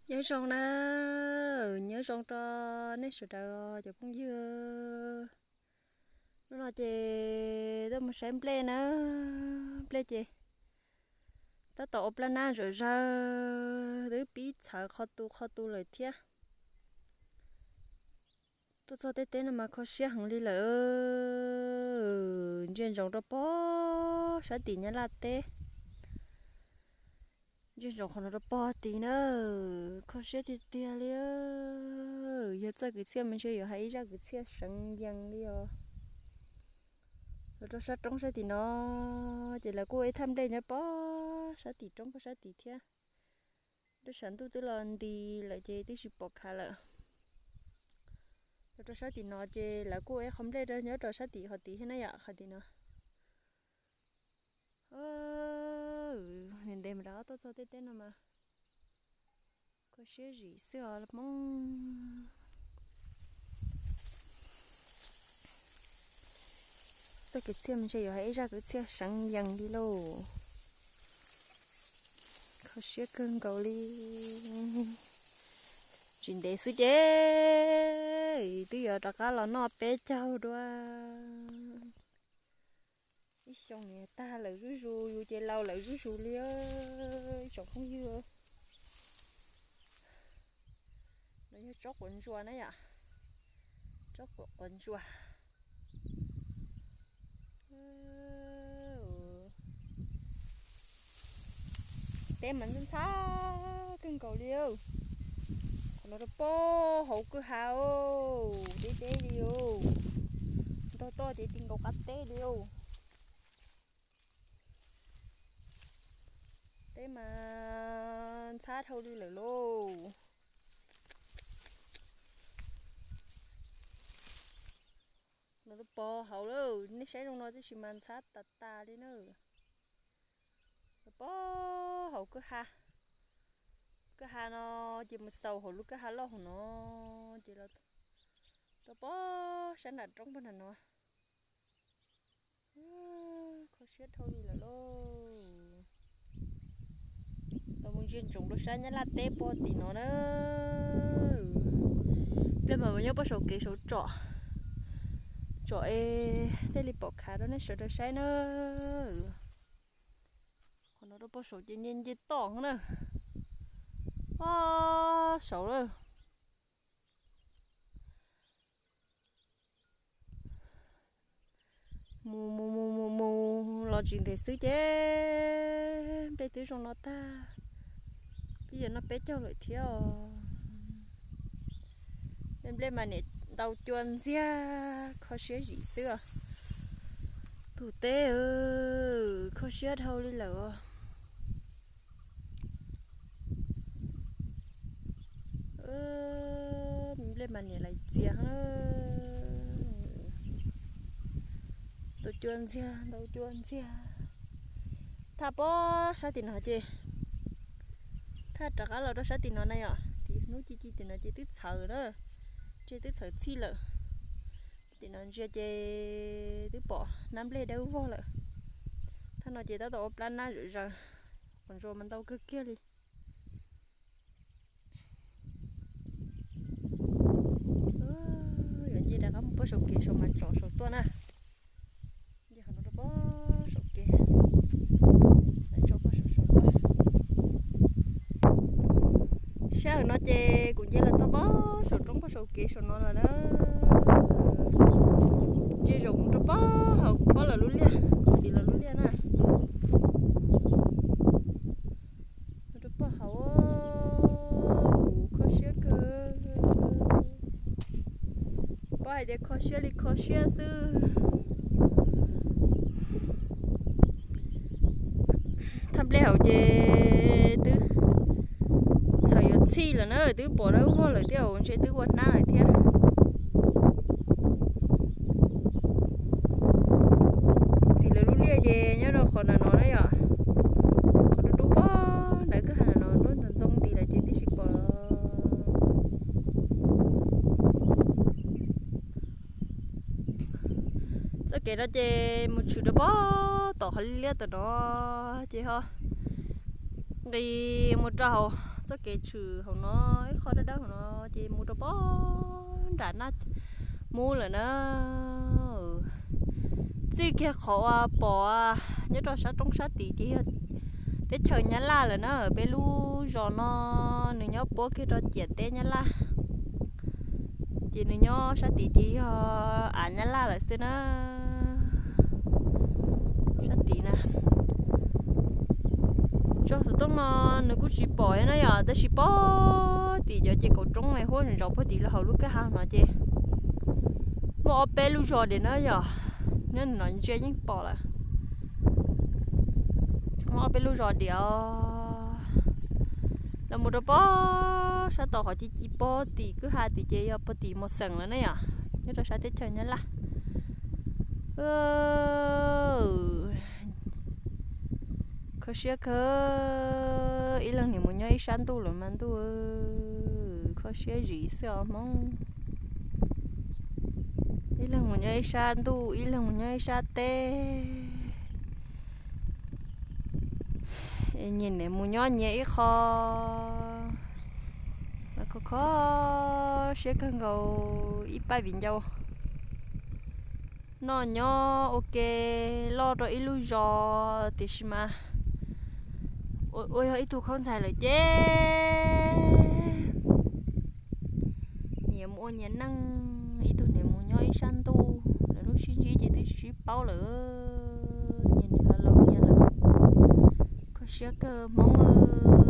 Nyob zoo na, nyob zoo rau nej sawv daws cov phooj ywg. Hnub no ces tuaj mus saib nplej na, nplej ces tab tom ua plab nab zawm zawg, twb pib txhawv qhov tu qhov tu lawm thiab. Tuaj txog tej teb no mas kho siab heev li lawm. Ntsia ntsoov rau pog sab tim Nyab Laj teb, ntsia ntsoov qhov no rau pog tid na, kho siab tiag tiag li. Yog txoj kwv txhiaj mas ntshe yuav hais ib zaj kwv txhiaj seev yees li os. Los rau sab roob sab tim no ces lawv kuj ua ib thaj nplej nyob pog sab tim roob pog sab tid thiab. Lub sab ntuj twb los nti lawm ces twb tsis pom khav lawm. Los rau sab tim no ces lawv kuj ua ib qho nplej nyob rau sab tim qhov tid thiab na yom, qhov tim no. Ntev ntev mas rov qab tuaj txog tej teb no mas kho siab zim xwb os Hmoob. Txoj kwv txhiaj mas ntshe yuav hais ib zaj kwv txhiaj seev yees li lauj. Kho siab kawg nkaus li. Tsis ntev xwb ces twb yuav rov qab los noj peb caug dua. Ib xyoo niam tag lawm zuj zus, yus ces laus lawm zuj zus li ib tsoom phooj ywg. No yog tsob quav ntsuas na yom, tsob quav ntsuas. Teb mas ntxhab ntxhab kawg nkaus li. Qhov no rau pog hauv kwj ha, deb deb li, ntog toj ces ti nkaus qab teb li. Teb mas ntxhab dhau li lawm lauj. No rau pog hauv lawm, nej saib zoo no tib si mas ntxhab tas tas li na. Rau pog hauv kwj ha, kwj ha no ces mus xaus hauv lub kwj ha loj hauv no ces rau pog sab nram roob pog nram no. Kho siab dhau li lawm lauj. Los mus ntsia ntsoov rau sab Nyab Laj teb pog tim no na. Nplej mas nyob pog saum kev saum tsom, tsom es thiaj li pom khav rau nej sawv daws saib na. Qhov no rau pog saum ces nce nce toj na. Pog saum lawm. Mus mus mus mus mus los tsis ntev xwb ces nplej twb zoo no tag. Twb yuav noj peb caug lawm thiab os. Nplej mas niam ntau cua ntxiag, kho siab zim xwb os. Tus teb kho siab dhau li lawm os. Nplej mas niam lais txias. Ntau cua ntxiag, ntau cua ntxiag. Thaj pob sab tim no ces, thaj rov qab los rau sab tim no na yom, tim hnub ci ci tim no ces twb txhawv na, ntshe twb txhawv txhij lawm. Tim no ntsia ces twb pom hnab nplej dawb vog lawm. Thaj no ces tab tom ua plab nab zawm zaws, quav ntsuas mas ntau kawg kiag li. Yuav nce rov qab mus pog saum kev saum mas tsom saum tuaj na. Nce qhov no rau pog saum kev, tsom pog saum saum tuaj. Sij hawm no ces kuv nce los txog pog saum roob pog saum kev saum no lawm na. Nce zaum mus rau pog hauv pog lawv lub liaj, kuv txiv lawv lub liaj na. Mus rau pog hauv, kho siab kawg. Pog hais tias kho siab li kho siab xwb. Thaj nplej hauv ces twb txhawv yuav txhij lawm na, twb pom dawb vog lawm thiab, ntshe twb ua hnab lawm thiab. Txiv lawv lub liaj ces nyob rau qhov ntawm no na yom, qhov dub dub pog ntawd kwj ha ntawm no, lub ntxoov ntxoo nti lawm ces tib si pom. Txoj kev no ces mus tshwm rau pog tom qhov liaj tom no ces ho nqis mus rau hauv txoj kev tshwm hauv no, ib qho dawb dawb hauv no ces mus rau pob nram Naj Mub lawm na. Txij kiag qhov uas pom nyob rau sab roob sab tid ces yog teb chaws Nyab Laj lawm na. Peb lub zos no nws nyob puab kiag rau ciam teb Nyab Laj, ces nws nyob sab tid ces yog av Nyab Laj lawm xwb na. Sab tid na, tsob xov tooj no nws kuj tsis pom na yom, tab sis pob tim cov ces kaum roob huab zom zaws puag tim lawm hauv lub kwj ha no ces muaj ob peb lub zos diam na yom. Nyob no ntsia yeej pom lawm, muaj ob peb lub zos diam. Los mus rau pob sab tom qhov ci ci pob tim kwj ha tid ces yog puag tim Mos Xeem lawm na yom, nyob rau sab teb chaws Nyab Laj. Kho siab kawg, ib leeg niam mus nyob ib sab ntuj lawm mas ntuj, kho siab zim xwb os Hmoob. Ib leeg mus nyob ib sab ntuj, ib leeg mus nyob ib sab teb. Nyias niam mus nyob nyias ib qho, mas kho kho siab kawg nkaus ib pab viv ncaus noj nyob ua ke loj rau ib lub zos tiam sis mas ua yog ib tug khaub ntxhais lawm ces nyias mus ua nyias neej, ib tug niam mus nyob ib sab ntuj, lawv lub sib ntsib ces twb tsis sib paub lawm. Nyias niam los laus nyias lawm, kho siab kawg Hmoob.